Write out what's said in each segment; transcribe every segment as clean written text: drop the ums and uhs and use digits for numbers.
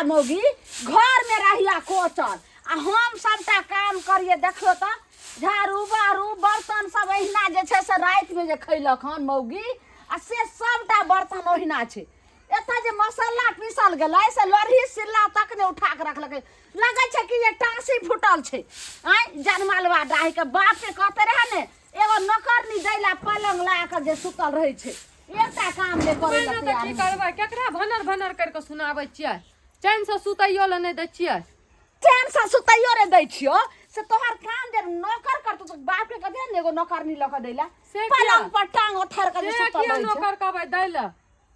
धोछिया मौगी घर में रहिया कोचल आ हम सबटा काम करिए। देखियो तऽ झाड़ू बहारू बर्तन सब एहिना जे छै से रातिमे जे खैलक हन मौगी आ से सबटा बर्तन ओहिना छै। एतऽ जे मसाला पीसल गेलै से लोढ़ी सिल्ला तक नहि उठा कऽ रखलकै। लगै छै कि जे टाँसी फूटल छै। आँय जनमलवा डाहीके बापके कहते रहै ने एगो नौकरनी दै ला पलंग लगा कऽ जे सुतल रहै छै, एकटा काम नहि करै ला तऽ तैयार की होइ छै। करबै? केकरा भनर भनर करि कऽ सुनाबै छियै? चैनसँ सुतैयो लए नहि दै छियै। चैनसँ सुतैयो रे दै छियो से तोहर काम जे नौकर करतौ तऽ बाप के कथे ने एगो नौकरनी लऽ कऽ दै ला। से किया? पलंग पर टांग ओथर कऽ जे से सुतल किया रहै छै। नौकर कहबै दै लए?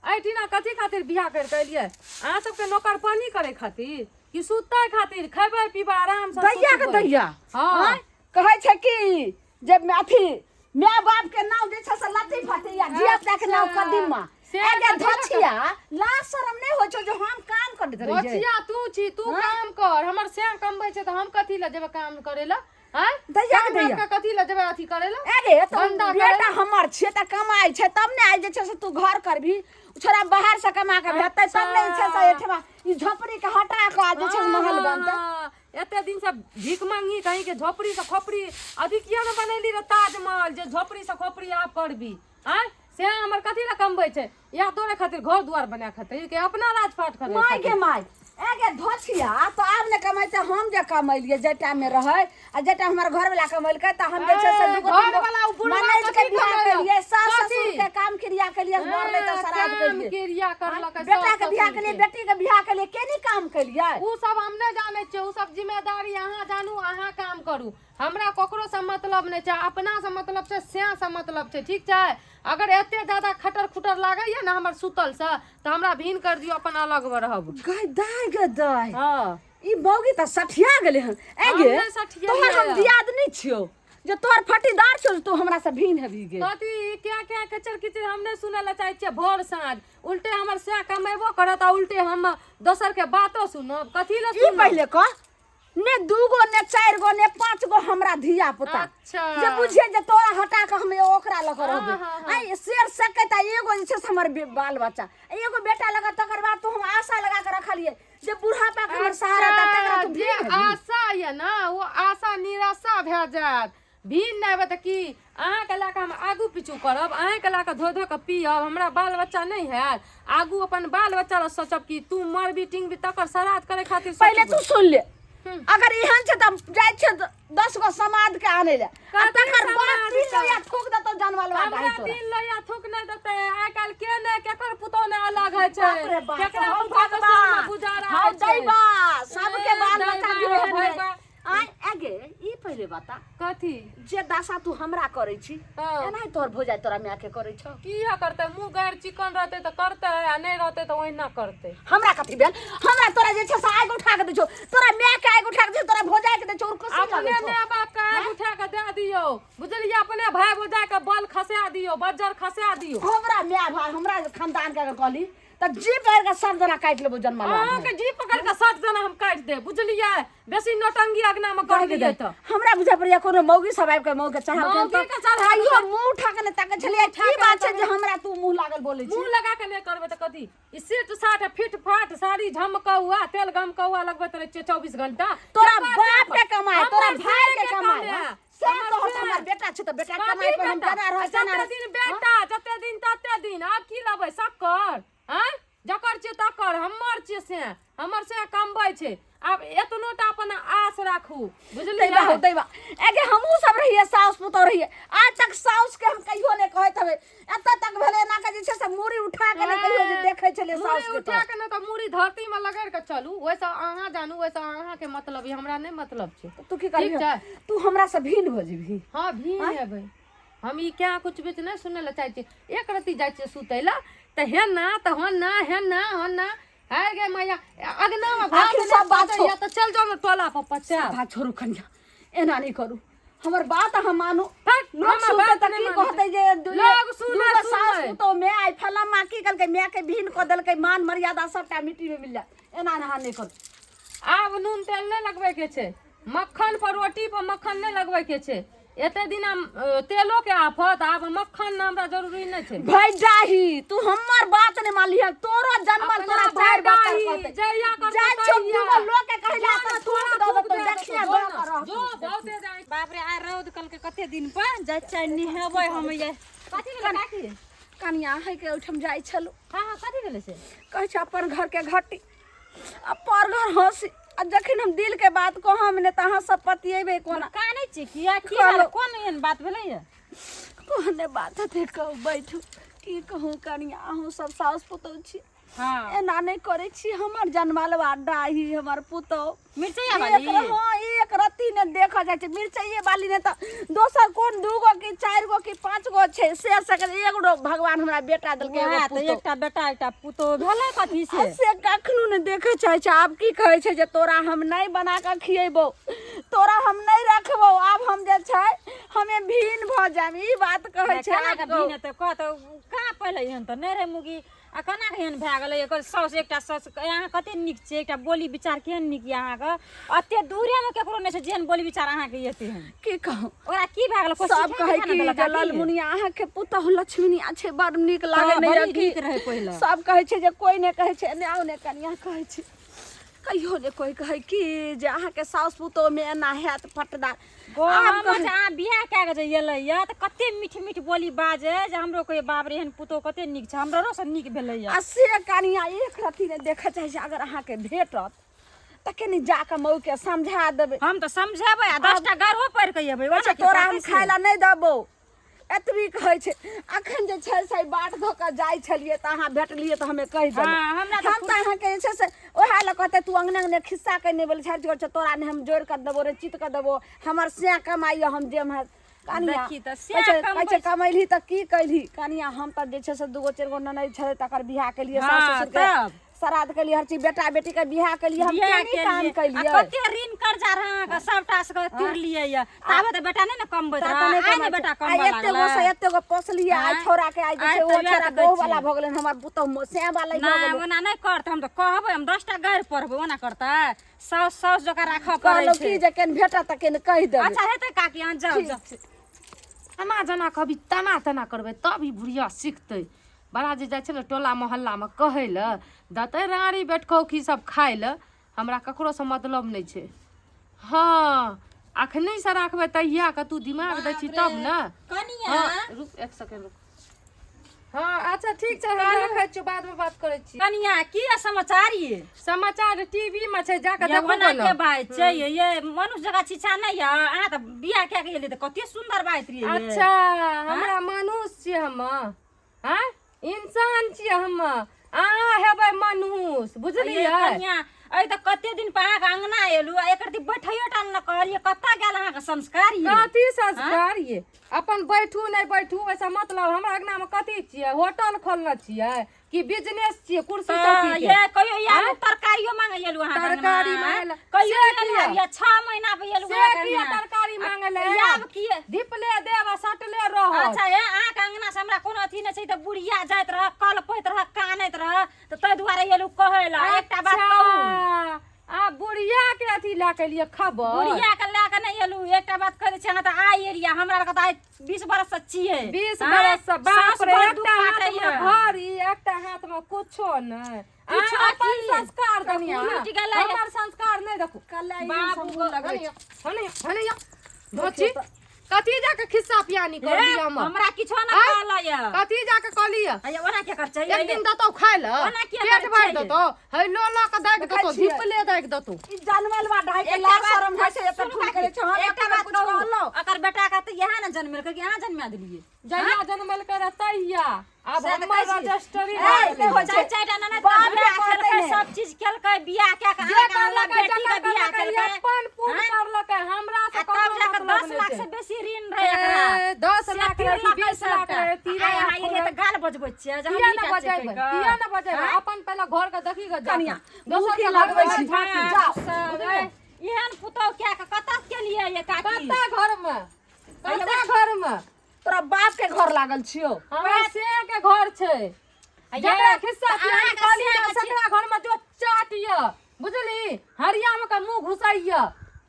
एहिठिना कथी खातिर बियाह करि कऽ एलियै? अहाँ सबके नौकर पानी करै खातिर कि सुतै खातिर? खैबै पीबै आरामसँ दैया के सुतबै। दैया। हँ। आँय, कहै छै कि जे अथी माय बाप के नाम जे छै से लत्ती फत्ती आ धिया पुता के नाम अच्छा। कदीमा। से एगे कथी लए धोछिया, लाज शरम नहि होइ छौ जे हम काम करैत रहै छियै? धोछिया तू छी, तू हँ? काम कर। हमर सैं कमबै छै तऽ हम कथी लए जेबै काम करै लए? आँय, दैया के काम दैया। आबि कऽ कथी लए जेबै अथी करै लए? अरे तऽ धंधा करै बेटा हमर छियै तऽ कमाइ छै तब ने आइ जे छै से तू घर करबी। छोड़ा बाहर से कमा के भेटतै तब ने जे छै से एहिठमा ई झोपड़ी के हटा कऽ आ जे छै से महल बनतै। हँ, एते दिन से भीख मांगी कहीं के झोपड़ी से खोपड़ी अथी किया ने बनैली रे ताजमहल जे झोपड़ी से खोपड़ी आब करबी? आँय, से हमर कथी लए कमबै छै? या तोरे खातिर घर दुआर बना खातिर के अपना राजपाट करे माय गे खातिर? माय, एगे धोछिया तऽ आब ने कमेतै। हम जे कमेलियै जे टाइम में रहै आ जे टाइम हमर घरवला कमेलकै तऽ हम जे छै से ए, दूगो तीन गो घरवला उ बुढ़वा ननैद के कथी बियाह कमेलक? केलियै, सास कथी? ससुर के काम क्रिया केलियै, मरलै तऽ श्राद्ध काम केलियै, क्रिया करलकै बेटा सास के बियाह ससुर केलियै, के। बेटी के बियाह केलियै, केनी काम केलियै उ सब हम नहि जानै छियै। उ सब जिम्मेदारी अहाँ जानू, अहाँ काम करू। हमरा ककरो से मतलब नहि छै, अपना से मतलब छै, सएह से मतलब छै। ठीक छै? अगर एते ज्यादा खटर खुटर लागैया ने हमर सुतल से तऽ हमरा भिन कर दियौ, अपन अलग मे रहब। गै दाय गे दाय, हँ, ई मौगी तऽ सठिया गेलै हन। ए हम गे, नहि सठियेलियै। तोहर हम दियादनी छियौ जे तोहर फटीदार छियौ जे तू हमरा से भिन हेबही गे? कथी क्या क्या कचर किचर हम नहि सुनय लए चाहै छियै भोर साँझ। उल्टे हमर सएह कमेबो करत आ उल्टे हम दोसर के बातो सुनब? कथी लए ई सुनब? पहिले कह ने, दूगो ने चारि गो ने पाँच गो हमरा धिया पुता अच्छा। जे बुझिए जे तोरा हटा कऽ हम ओकरा लऽ कऽ रहबै। हँ, हँ, हँ। आइ शेर सकै तऽ एगो जे छै से हमर बाल बच्चा एगो बेटा लगा, तकर बाद तो हम आशा लगा कऽ रखलियै जे बुढ़ापा के हमर सहारा देत, तकरा तू जे भिन हेबही। आशा यऽ ने ओ आशा निराशा भए जायत। भिन नहि हेबै तऽ की अहाँके लए कऽ हम आगू पीछू करब? अहाँके लए कऽ धो धो कऽ पियब? हमरा बाल बच्चा नहि हैत? आगू अपन बाल बच्चा लए सोचब कि तू मरबी टिंगबी तकर श्राद्ध करै खातिर पहिले सोचबै? तू सुन ले, अगर एहन छै तऽ जाइ छै 10 गो समाद के आनै ले आ कथी तकर बाद समाद तीन के? लोहिया थूक देतौ जानवर हमरा डाही तोरा। तीन लोहिया थूक नहि देतै। आइ काल्हि के नहि केकर पुतोह नहि अलग होइ छै? बाप रे बाप, केकरा हौ पुतोह के संगमे भगवान, गुजारा हौ होइ छै? दैबा, सबके ए, बाल बच्चा दैबा, भी एहन भैबा। नहि। आँय आगे ई पहिले बता। कथी? जे दशा तू हमरा करै छी हँ। एनाहि तोहर भौजाइ तोरा माय के करै छौ? किया करतै? मुँह गारि चिकन रहतै तऽ करतै आ नहि रहतै तऽ ओहिना करतै। हमरा कथी भेल? हमरा तोरा जे छै से आगि उठा के दै छौ, तोरा माय के आगि उठा के दै छौ, तोरा भौजाइ के दै छौ और खुशी अपने लगै छौ? माय बाप के आगि उठा के दए दियौ, बुझलियै? अपने भाय भौजाइ के बल खसा दियौ, बज्जर खसा दियौ। हमरा माय भाय हमरा खानदान के अगर कहली तऽ जी पकड़ के सब जना काटि लेबो जन्मा। अहाँके जी पकड़ के सब जना हम काटि देब, बुझलियै? बेसी नौटंगी अगना में कर लियै तऽ हमरा बुझा पड़ैया कोनो मौगी सब आबि के मौगी के चढ़ाव मौगी के चढ़ाव आइयो मुंह उठा के नहि ताकै छलियै। उठा की के बात छै नहि जे हमरा तू मुंह लागल बोलै छी? मुंह लगा के नहि करबै तऽ कथी? ई सेट साट फिट फाट साड़ी झमकौआ तेल गमकौआ लगबैत रहै छियै 24 घंटा। तोरा केकर बाप से के कमाई, तोरा हमर भाई से के कमाई, कमाई। हाँ? से हमर तोहर से। हमर बेटा छै तऽ बेटा कथी कमाई पर हम बेटा? केना रहब, आ केना जते रहब? दिन बेटा जते दिन तते दिन। आब की लेबै शक्कर? आँय, जकर छियै तकर, हमर छियै से, हमर से कमबै छै। आब एतनो टा अपन आस राखू, बुझलियै? दैबा हो दैबा, एगे हमहूँ सब रहियै साउस पुतोह रहियै, आज तक साउस के हम कहियो नहि कहैत हेबै। एतऽ तक भेलै एना के जे छै से मूड़ी उठा के नहि कहियो जे देखै छलियै मूड़ी साउस के। उठा के नहि तऽ मूड़ी धरती मे लगड़ के चलू, ओहिसँ अहाँ जानू, ओहिसँ अहाँके मतलब यऽ, हमरा नहि मतलब छै। तऽ तू की करबही? ठीक छै। तू हमरा से भिन्न भऽ जेबही? हँ, भिन्न हेबै हम। ई क्या कुछ बीच नहि सुनै लए चाहै छियै। एक रत्ती जाइ छियै सुतै लए तऽ हेना तऽ होना हेना होना। हाय गे मैया, अगना मे भात आखिर नहि सब बात पचैया तऽ चल जाउ ने टोला पर पचायब। बात छोड़ू कनिया, एना नहि करू, हमर बात अहाँ मानू। हट, लोग हमर सुनतै बात तऽ नहि की मानै कहतै छै। जे लोग सुनै दूगो सास सुनै। पुतोह माय आइ फलामा की केलकै, माय के भिन्न कऽ देलकै, मान मर्यादा सबटा मिट्टी मे मिल जायत। एना अहाँ नहि करू। आब नून तेल नहि लगबै के छै, मक्खन पर रोटी पर मक्खन नहि लगबै के छै। एते दिना तेलो के आफत, आब मक्खन हमरा जरूरी नहि छै। भाई डाही, तू हमर बात नहि मानलिहे, तोरो जन्मल अपना तोरा भाई चारि बात डाही, कहतै। जहिया करतै जाइ। दूगो लोग के कहला जो त ना, थूक तोरा दऽ थूक देतौ दए देखिए देतौ, दऽ जो कऽ ना, रहतौ। जो बहुते जाइ बाप रे आइ रौद कलके कते दिन पर जाइ छियै नहेबै हम ये कथी भेलै काकी कनिया अहाँके ओहिठाम जाइ छलहुँ हँ हँ कथी भेलै से कहै छै अपन घरके घटी आ पर घर हँसी आ जखन हम दिलके बात कहब ने तऽ अहाँ सब पतिएबै कोना कानै छी किया की कहलहुँ। भेलै कोन एहन बात भेलै ये कोने बात हेतै कहू बैठू की कहू कनिया अहूँ सब साउस पुतहु छी हँ एना नहि करै छी हमर जनमलवा डाही हमर पुतहु मिरचैया वाली एक हाँ एक रत्ती ने देखऽ जाइ छै मिरचाइए वाली ने तऽ दोसर कोन दूगो कि चारि गो कि पाँच गो छै से सके एगो भगवान हमरा बेटा देलकै एगो वएह तऽ पुतोहु। एकटा बेटा एकटा पुतोह भेलै कथी आ से से कखनो ने देखऽ चाहै छै आब की कहै छै जे तोरा हम नहि बना कऽ खियेबौ तोरा हम नहि रखबौ आब हम जे छै हमे भिन्न भऽ जायब ई बात कहै छै केना आब कऽ कहू। भिन हेतै कह तऽ कहाँ पहिले एहन तऽ नहि रहै मुगी आ केना कऽ एहन भए गेलै एकर साउस एकटा साउस अहाँ कते नीक छियै एकटा बोली विचार केहन नीक यऽ अहाँके एते दूरेमे केकरो नहि छै जेहन बोली विचार अहाँके यऽ तेहन की कहू ओकरा की भए गेलै कोइ सब सिखेबे कहै ने कि देलक जे की? ललमुनिया अहाँके पुतहु लक्ष्मीनिया छै बड़ नीक लागै हँ, नहि बड़ी की नीक रहै पहिले। सब कहै छै जे कोइ नहि कहै छै एने आउ ने कनिया कहै छै कहियो ने कोइ कहै कि जे अहाँके साउस पुतोहमे एना हैत पटदार गो आब हमर कहै जे अहाँ बियाह कए कऽ जे एलै यऽ तऽ कते मीठ मीठ बोली बाजै जे हमरो कहै बाप रे एहन पुतोह कते नीक छै हमरो से नीक भेलै यऽ आ से कनिया एक रत्ती नहि देखऽ चाहै छै अगर अहाँके भेटत तऽ कनि जाकऽ मऊके समझा देबै हम तऽ समझेबै आ 10टा गारहो पढ़ि कऽ एबै कहै छै ओना की तोरा हम करतै से? खाय लए नहि देबौ एतबी कहै छै अखन जे छै से बाट धऽ कऽ जाइ छलियै तऽ अहाँ भेटलियै तऽ हमे कहि देलहुँ हँ, हमरा तऽ हम तऽ अहाँके जे छै से ओएह लए कहतै तू अङ्गने अङ्गने खिस्सा कहि बोलै छै छै तोरा नहि हम जोड़ि कऽ देबो रे चित कऽ देबो हमर सैं कमाइए हम जेम है कनिया देखी तऽ सएह कहै छै कमबै कहै छै कमैलही तऽ की कैलही कनिया हम तऽ जे छै से दूगो चारि गो ननैद छलै तकर बियाह केलियै सास हँ, ससुरके तब? श्राद्ध केलियै हर चीज बेटा बेटी के बियाह केलियै हम बियाह केनी काम केलियै। आ केलियै कते ऋण कर्जा रहे अहाँके सबटा से तिरलियै यऽ ताबे तऽ बेटा नहि ने कमबैत ता रहै तऽ नहि आइ ने कमाइ बेटा छै। कमबऽ आइ एते गो से लागलै एते गो पोसलियै आइ आँय? छौड़ा के आइ जे आइ छै तऽ ओ वएह छौड़ा तऽ कहै बहु वाला छी। भऽ गेलै हमर पुतहु सएह वाला भऽ नहि गेलै ओना नहि करतै हम तऽ कहबै हम 10टा गारि पढ़बै ओना करतै साउस साउस जकाँ राखऽ पड़ै कहलहुँ छै की जे केन भेटत तऽ केन कहि देबै अच्छा हेतै काकी अहाँ जाउ ठीक जाउ छै। एना जेना कभी तना तना करबै तब ई बुढ़िया सिखतै बड़ा जे जाइ छै ने टोला मोहल्लामे कहै लए देतै राँड़ी बैठकौकी सब खाइ लए हमरा ककरोसँ मतलब नहि छै हँ अखनेसँ राखबै तहियाके तू दिमाग दै छी तब ने कनिया हँ रुक एक सेकेंड रुक हँ अच्छा ठीक छै हम रखै छियौ बादमे बात करै छी कनिया की समाचार ये समाचार टीवी मे छै जाके देखो यवना ने के बात छै ये ये मनुष्य जगह छिछा नहीं है अहाँ तऽ बियाह कए के एलियै तऽ कते सुंदर बात रहियै ये। अच्छा हमरा मनुष्य छियै हम आँय इंसान छियै हम अहाँ हेबै मनुष्य ये बुझलियै कनिया अइ तऽ कते दिन पर अहाँके अंगना एलू आ एकर दी बैठैयो टा ने कहलियै कतऽ गेल अहाँके संस्कार ये कथी संस्कार ये अपन बैठू नहि बैठू ओहिसँ मतलब हमरा अंगना मे कथी छियै होटल खोलने छियै कि बिजनेस छियै कुर्सी चौकी के ये कहियो यार तरकारियो मांगे एलू अहाँ तरकारी मांगे लए। कहियो से एलू किया? ये 6 महीना पे एलू से किया तरकारी मांगे लए आब किए धिपले देब आ सटले रहत अच्छा हे अहाँके अंगना से हमरा कोनो अथी नहि छै तऽ बुढ़िया जाइत रह कलपैत रह कानैत रह तऽ ताहि दुआरे एलू कहै लए एकटा बात कहू अच्छा, आ बुढ़िया के अथी लए के एलियै खबर बुढ़िया के लए के नहि एलू एकटा बात कहै छी अहाँ तऽ आइ एलियै हमरा आरके तऽ आइ 20 बरस से छियै 20 आँय? बरस से बाप सास रे बड़ दुख एकटा हाथ में काटैया। घड़ी एकटा हाथ में कुछो नहि कुछो अहाँ अपन की? संस्कार देखू ने लुटि गेलै। हमर संस्कार नहि देखू कलाई बाबू सब लगै छै। हने हने धोची कथी जाके खिस्सा पियानी कर हे, लिया हम हमरा किछो ना आँय? कहल ये कथी जाके कहलियै अये ओना के कर चाहिए एक दिन देतौ खाय लए ओना किया पेट करै भरि छियै? देतौ है लो लो के दागि देखै देतौ छियै। धिपले दागि देतौ ई जानवलवा ढाई के एकटा लाज बात शरम होइ छै एते सुनू ठुन करै छै हम एकटा एकटा बात कुछ कहू कहलहुँ अकर बेटा के तऽ यहाँ ने जन्मेलकै कि अहाँ जन्मा देलियै जहिया जनमलकै रह तहिया आब से तऽ हमर कहै छी। रजिस्ट्री ए, भऽ नहि होइ गेलै छै। चारि चारिटा ननद के बाप रे, बियाह कहतै केलकै नहि। सब चीज केलकै बियाह कए के जे अहाँके अनलक करलकै बेटी के जकर बियाह करलकै केलकै अपन पुण्य आँय? करलकै हमरा आ से तब ककरो जाके मतलब 10 नहि लाख छै से बेसी ऋण रहै एकरा ए, 10 से लाख तीन रहै कि लाख 20 लाख सबटा। रहै, तीन आइ अहाँ लाख एलियै तऽ गाल बजबै छियै जे हम किया ई ने काज छियै बजेबै कहि कऽ। किया ने बजेबै आँय? अपन पहिले घर के देखी के कनिया, दोसर भूखी के लगबै घर छी। झाँकी जाओ। सब, ए, एहन पुतौह कए कऽ कतऽ केलियै ये काकी कत्ता घर में कत्ता घर में तोरा बाप के घर लागल छियो हमरा से के घर छै आ ये, जकरा खिस्सा तऽ पिहानी अहाँके कहली से तऽ के छी- सकरा घर में जो चाट यऽ बुझली हरिया में के मुंह घुसाइय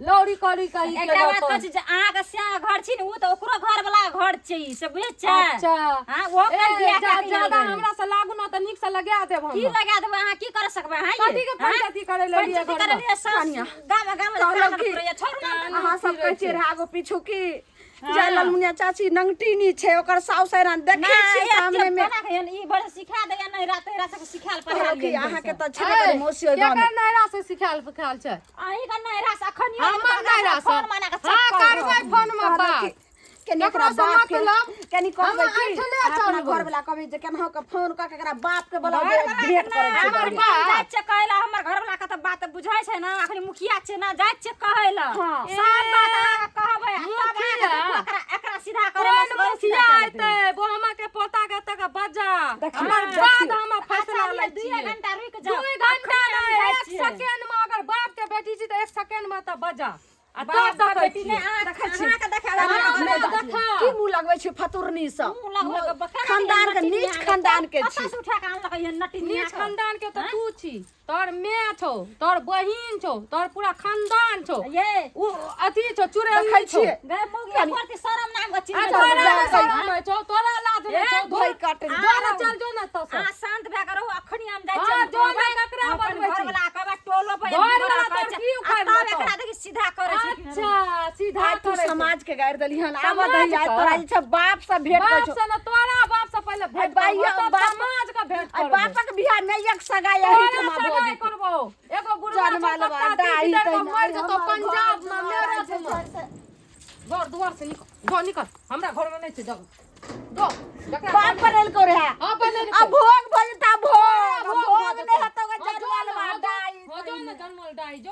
लौड़ी कौड़ी कही के एकटा बात लौटल। कहै छी जे अहाँके श्याम घर छी ने ओ तऽ ओकरो घर वाला घर छै ई, से बुझै छै अच्छा। हाँ ओहो ए, कर बियाह कए के ज्यादा गेल। हमरा से लागू ना तऽ नीक से लगा देब हम। की लगा देबै अहाँ की कर सकबै हाँ कथी के पंचायती करै ले लिए पंचायती घरमे? करै लिए सास कनिया। गाम गाम कहलहुँ कान की? पुरैया छोड़ू ना अहाँ सब कहै छियै रहै आगू पीछू की जय ललमुनिया चाची नंगटीनी छै ओकर साउस एना देखै छियै सामने मे केना के ई बड़े सिखा दैया नहीं रात रात के सिखाल पढ़ा कहलहुँ की अहाँके तऽ छेबे करै मौसी ओहि गाँवमे केकर नैरा से सिखायल पिखायल छै? अहीं के नैहरा से अखन हमर नैहरा से। फोन मना के हाँ, करबै फोन में कहलहुँ बात। की कनि ओकरा केकरो से बाप के मतलब? कनि कहबै हम की ऐठले अपना चलबै। घर वाला कहबै जे केनाहु के फोन कऽ के एकरा बाप के बोलाउ जे भेंट करै छै हमर बढ़िआँ। बाप। जाइ छियै कहै लए हमर घरवला के तऽ बात बुझै छै ने अखनी मुखिया छै ने जाइ छियै कहै लए हाँ। सब बात अहाँके कहबै आ तब मुखिया? अहाँके देखू एकरा एकरा सीधा करै कोन मुखिया अयतै बोहमा के पोता के तक बजा देखियौ, हमर देखियौ। बाद हम फैसला लै दुए छियै। घंटा रुकि जाउ 2 घंटा अखनी हम नहि, जाइ 1 छियै। सेकेंड में अगर बाप के बेटी छी तऽ 1 सेकेंड में तऽ बजा आ बाप तब के देखै बेटी छियै। नहि अहाँ देखै छी। अहाँके देखै कनिया, अहाँके नहि देखै। देखा। की मुँह लगबै छी फतुरनी सब मुँह लगबै के बका खानदान के नीच खानदान के छी कतऽ से उठा के आनलकै एहन नटिनिया नीच के? खानदान के तऽ तू छी, तोहर my छौ, तोहर बहिन छौ, तोहर पूरा खानदान छौ। ये उ अथी छौ, चुड़ैल देखै छौ। छियै। गए मौगी एको रति शरम नाम के चीज आ नहि तोरा छै। नहि शरम होइ छौ, तोरा लाज नहि छौ, भय काटै छै। तोरा चल जो ने एतऽ से। अहाँ शांत भए कऽ रहू अखनी हम जाइ हाँ, छियै जो ने ककरा अपन बनबै छी। घरवला कहबै टोलो पर घरवला कहै तोर छै, की आ उखाड़ि तब लेतौ? एकरा देखी सीधा करै छै कि अच्छा, सीधा आइ तू करै छै। समाज के गारि देली हन आब समाज दही आइ के? तोरा जे छै बाप से भेंट करै बाप छौ से न तोरा बाप से पहिले भेंट बाइया, करबो, तब बाप- समाज के भेंट आइ करबो। बापक बियाह में एक सगाई एही तोरा ठमा भऽ सगाई जेतौ करबो। एगो बुढ़वा छौ, जनमल कत्ता डाही तीन तहिना, के मरि जेतौ हमर पंजाब घर में, दुआर मेरठ जे में। छै से- घर दुआर से निकल, जो निकल, हमरा घर में नहीं छै जगह। जो, जकरा बाप बनेलको रहे हाँ, बनेलकै। आ भोग भऽ जेता भोग भोग भोग भऽ नहि जेतौ। हेतौ हाँ, जो जनमल ने, हाँ, जो, डाही हाँ, जो ने जनमल डाही जो।